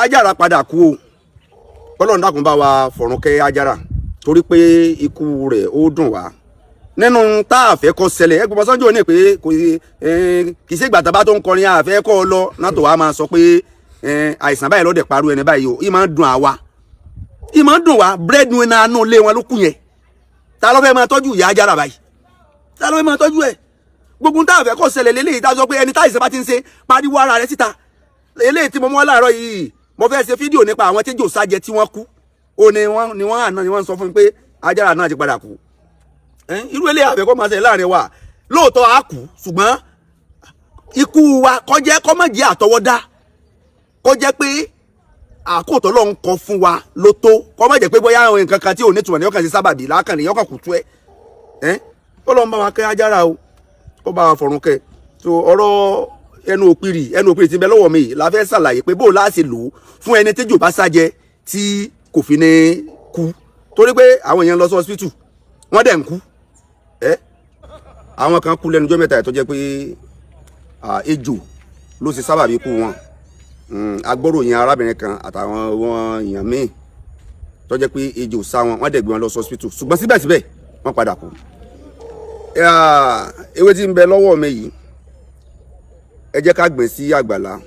Ajára padà kú o. Ọlọ́run dákun bá wa fọ̀run kẹ́ Ajára, torí pé ikú rẹ̀ ó dùn wá. Nínú tá a fẹ́ kó ṣẹlẹ̀, ẹgbẹ́ Ọbásanjọ́ ní pé kò kì í ṣe ìgbà tá a bá tó ń kọrin àfẹ́ kọ́ ọ lọ náà tó wàá máa sọ pé àìsàn báyìí lọ́dẹ̀ parú ẹni báyìí o. Ì máa ń dùn àwa, ì máa ń dùn wá. Breadwinner nù lé wọn ló kù yẹn. Ta ló fẹ́ máa tọ́jú ìyá Ajára báyìí? Ta ló fẹ́ máa tọ́jú ẹ̀? Gbogbo tá a fẹ́ kó ṣẹlẹ̀ lélẹ́yìí, tá a sọ pé ẹni táìsàn bá ti ń ṣe, pariwo ara rẹ̀ síta. Eléyìí tí mo mú wá láàárọ̀ yìí, mo fẹ́ ṣe fídíò nípa àwọn tí jò sájẹ tí wọ́n kú. Ó ní wọ́n ní wọ́n àná ni wọ́n sọ fún mi pé Ajára náà ti padà kú. Irú eléyìí àfẹ́ kó máa ṣẹlẹ̀ láàrin wa. Lóòótọ́ a kú, ṣùgbọ́n ikú wa kó jẹ́ kó má jẹ́ àtọwọ́dá, kó jẹ́ pé àkótọ́ ló ń kọ fún wa ló tó, kó má jẹ́ pé bóyá àwọn nǹkan kan tí ò ní tùmọ̀ ní ọkàn sí sábàbí lákàn ní ọkàn kù tú ẹ̀ ẹ́. Kó lọ́n bá wa kẹ́ Ajára o, kó bá wa fọ̀run kẹ́. So ọ̀rọ̀ ẹnu òpìrì, ẹnu òpìrì tí ń bẹ lọ́wọ́ mi yìí la fẹ́ ṣàlàyé pé bó o láṣẹ lò ó fún ẹni tí jò bá sájẹ tí kò fi ní kú, torí pé àwọn èèyàn lọ sí hospital, wọ́n dẹ̀ ń kú. Ẹ́, àwọn kan kú lẹ́nu ọjọ́ mẹ́ta ẹ̀ tó jẹ́ pé ejò ló ṣe sábàbí ikú wọn. Agbóròyìn arábìnrin kan àtàwọn wọn èèyàn míì tó jẹ́ pé ejò sá wọn, wọ́n dẹ̀ gbé wọn lọ sí hospital, ṣùgbọ́n síbẹ̀síbẹ̀ wọ́n padà kú. Ewé tí ń bẹ lọ́wọ́ mi yìí, ẹ jẹ́ ká gbìn sí àgbàlá.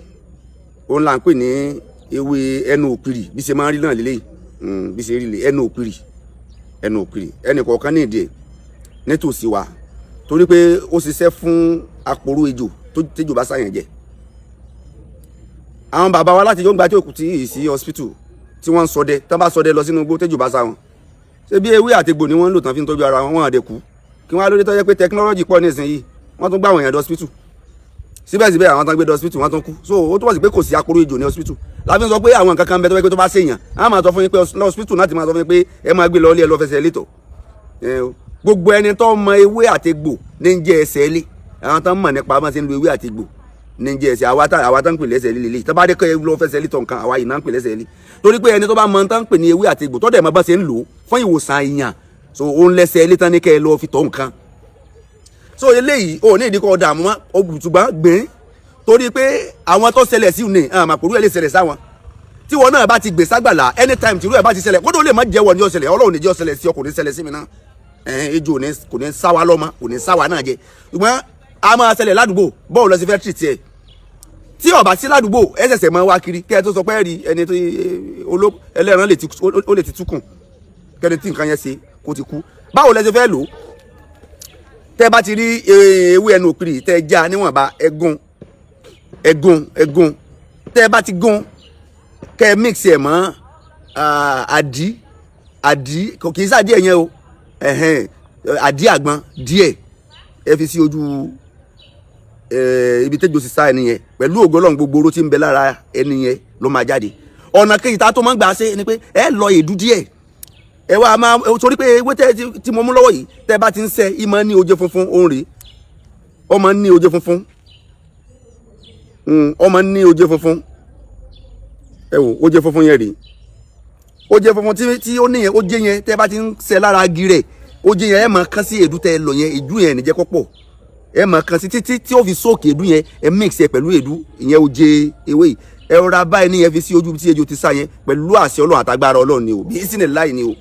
Òun là ń pè ní ewé ẹnu òpìrì. Bí ṣe máa ń rí náà lélẹ́yìí, bí ṣe rí lè ẹnu òpìrì. Ẹnu òpìrì, ẹnì kọ̀ọ̀kan ní ìdí ẹ̀ nítòsí wa, torí pé ó ṣiṣẹ́ fún aporó ejò tó tẹ́jò bá sáyàn jẹ. Àwọn bàbá wa láti yóò gba tí òkú tí ì sí hospital, tí wọ́n ń ṣọdẹ, tán bá ṣọdẹ lọ sínú igbó, tẹ́jò bá sá wọn, ṣé bí ewé àtegbò ni wọ́n ń lò tán fi ń tọ́jú ara wọn, wọ́n àdẹ̀kú. Kí wọ́n á lórí tó jẹ́ pé technology pọ̀ nísìnyí, wọ́n tún gbá àwọn èèyàn dé hospital, síbẹ̀síbẹ̀ àwọn tán gbé dé hospital, wọ́n tún kú. So ó túmọ̀ sí pé kò sí aporó ejò ní hospital. Láfi sọ pé àwọn nǹkan kan bẹ tó fẹ́ pé tó bá ṣèyàn, á máa sọ fún yín pé hospital náà ti máa sọ fún yín pé ẹ máa gbé lọ ilé, ẹ lọ fẹsẹ̀ létọ̀. Gbogbo ẹni tó mọ ewé àtegbò ní ń jẹ́ ẹsẹ̀ lé. Àwọn tó ń mọ̀ nípa bá ṣe ń lo ewé àtegbò ní ń jẹ́ ẹsẹ̀. Àwa tá ń pè lẹ́sẹ̀ líle tó bá dé kẹ́ lọ fẹsẹ̀ létọ̀ nǹkan, àwa yìí náà ń pè lẹ́sẹ̀ lé, torí pé ẹni tó bá mọ tán ń pè ní ewé àtegbò, tó dẹ̀ mọ bá ṣe ń lò fún ìwòsàn èèyàn, so òun lẹ́sẹ̀ lé tán ní kẹ́ ẹ lọ fi tọ̀ nǹkan. So eléyìí ò ní ìdíkọ̀ dààmú mọ́, ṣùgbọ́n gbìn, torí pé àwọn tó ṣẹlẹ̀ sí ní àmàpòrú ẹ̀ lè ṣẹlẹ̀ sáwọn. Tí wọn náà bá ti gbé ságbàlá, anytime tìrú ẹ̀ bá ti ṣẹlẹ̀, kódò lè má jẹ́wọ́ ní ọ̀ṣẹlẹ̀. Ọlọ́run ní jẹ́ ọ̀ṣẹlẹ̀ sí ọ, kò ní ṣẹlẹ̀ sí mi náà. Ejò kò ní sáwa lọ́mọ, kò ní sáwa náà jẹ, ṣùgbọ́n a máa ṣẹlẹ̀ ládùúgbò. Bọ́ọ̀lù lọ sí fẹ́ treat ẹ̀ tí ó bá sí ládùúgbò, ẹ ṣẹ̀ṣẹ̀ máa wá kiri kẹ́ ẹ tó sọ pé ẹ rí ẹni tó ẹlẹ́ran ó lè ti túkùn kẹ́ni tí nǹkan yẹn ṣe kó ti kú. Báwo lẹ ṣe fẹ́ lò ó? Tẹ́ bá ti rí ewé ẹnu òpìrì, tẹ́ já níwọ̀nba, ẹgún, ẹgún, ẹgún. Tẹ́ bá ti gún, kẹ́ mix ẹ̀ mọ́ àdí. Àdí kì í sàdí ẹ̀ yẹn o, àdí àgbọn díẹ̀, ẹ fi sí ojú ibi tẹ́jọ́ sì sá ẹni yẹn. Pẹ̀lú ògo Ọlọ́run, gbogbo oró tí ń bẹ lára ẹni yẹn ló máa jáde. Ọ̀nà kejì tá a tó máa ń gbà ṣe ni pé ẹ lọ èédú díẹ̀, ẹ wá máa, torí pé ewé tẹ́ tí mo mú lọ́wọ́ yìí, tẹ́ bá ti ń sẹ́, ìmọ̀ ní oje funfun. Òun rèé, ọmọ ní oje funfun, ọmọ ní oje funfun. Ẹ wò, oje funfun yẹn rèé. Oje funfun tí ó níyẹn, oje yẹn, tẹ́ bá ti ń sẹ́ lára agi rẹ̀, oje yẹn, ẹ máa kán sí èédú tẹ́ ẹ lọ yẹn. Èédú yẹn níjẹ́ kó pọ̀, ẹ máa kán sí títí tí ó fi soak èédú yẹn. Ẹ mix ẹ pẹ̀lú èédú ìyẹn, oje ewé yìí, ẹ rọra báyìí ní, ẹ fi sí ojú tí ejò ti sá yẹn. Pẹ̀lú àṣẹ Ọlọ́run àtagbára Ọlọ́run ni o, bí sínú láì ni o,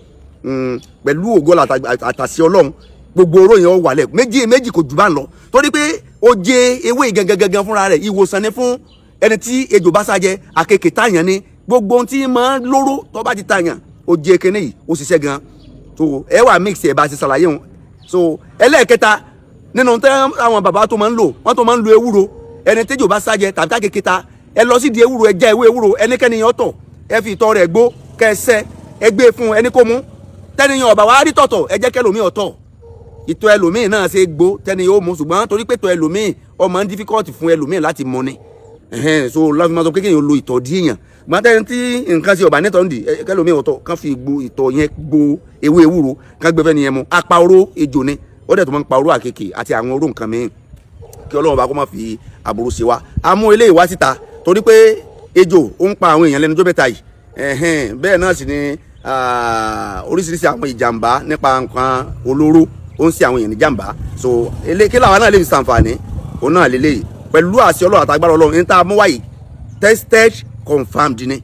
pẹ̀lú ògo àtàṣẹ Ọlọ́run, gbogbo oró yẹn ó wálẹ̀. Méjì méjì, kò jù bá ń lọ, torí pé oje ewé gangan gangan fúnra rẹ̀, ìwòsàn ni fún ẹni tí ejò bá sájẹ. Àkekèé táyàn ni, gbogbo ohun tí máa ń lóró tó bá ti tàyàn, oje kíní yìí ó ṣiṣẹ́ gan. So ẹ wà mix ẹ bá ti ṣàlàyé wọn. So ẹlẹ́ẹ̀kẹta nínú tẹ́ àwọn bàbá tó máa ń lò, wọ́n tó máa ń lo ewúro. Ẹni tẹ́jò bá sájẹ tàbí tákèké ta, ẹ lọ sí di ewúro, ẹ já ewé ewúro, ẹnikẹ́ni yẹn ọ̀tọ̀, ẹ fi ìtọ̀ rẹ̀ gbó kẹsẹ́, ẹ gbé fún ẹni kó mú. Tẹ́niyàn ọ̀bà wa rí tọ̀tọ̀, ẹ jẹ́ kẹlòmíì ọ̀tọ̀. Ìtọ̀ ẹlòmíì náà ṣe gbó tẹ́ni yóò mú, ṣùgbọ́n torí pé ìtọ̀ ẹlòmíì ọmọ ń difficult fún ẹlòmíì láti mú ni. So lọ́fi máa sọ pé kéèyàn lo ìtọ̀ dí èèyàn gbọ́n. Tẹ́ni tí nǹkan ṣe ọ̀bà nítọ̀ ń dì, kẹlòmíì ọ̀tọ̀, kán fi gbo ìtọ̀ yẹn, gbo ewé ewúro, kán gbé fẹ́ni yẹn mu. Apá oró ejò ni, ó dẹ̀ tó máa ń pa oró àkekèé àti àwọn oró nǹkan mìíràn. Kí Ọlọ́run bá kó má fi àbúrò ṣe wá. A mú eléyìí wá síta torí pé ejò ó ń pa àwọn èèyàn lẹ́nu ọjọ́ mẹ́ta yìí. Bẹ́ẹ̀ náà sì ni oríṣiríṣi àwọn ìjàmbá nípa nǹkan olóró ó ń ṣe àwọn èèyàn ní jàmbá. So kí làwọn náà lè fi ṣàǹfààní òun náà lélẹ́yìí. Pẹ̀lú àṣẹ Ọlọ́run àtàgbára Ọlọ́run, ní tá a mú wáyìí, tested, confirmed ni.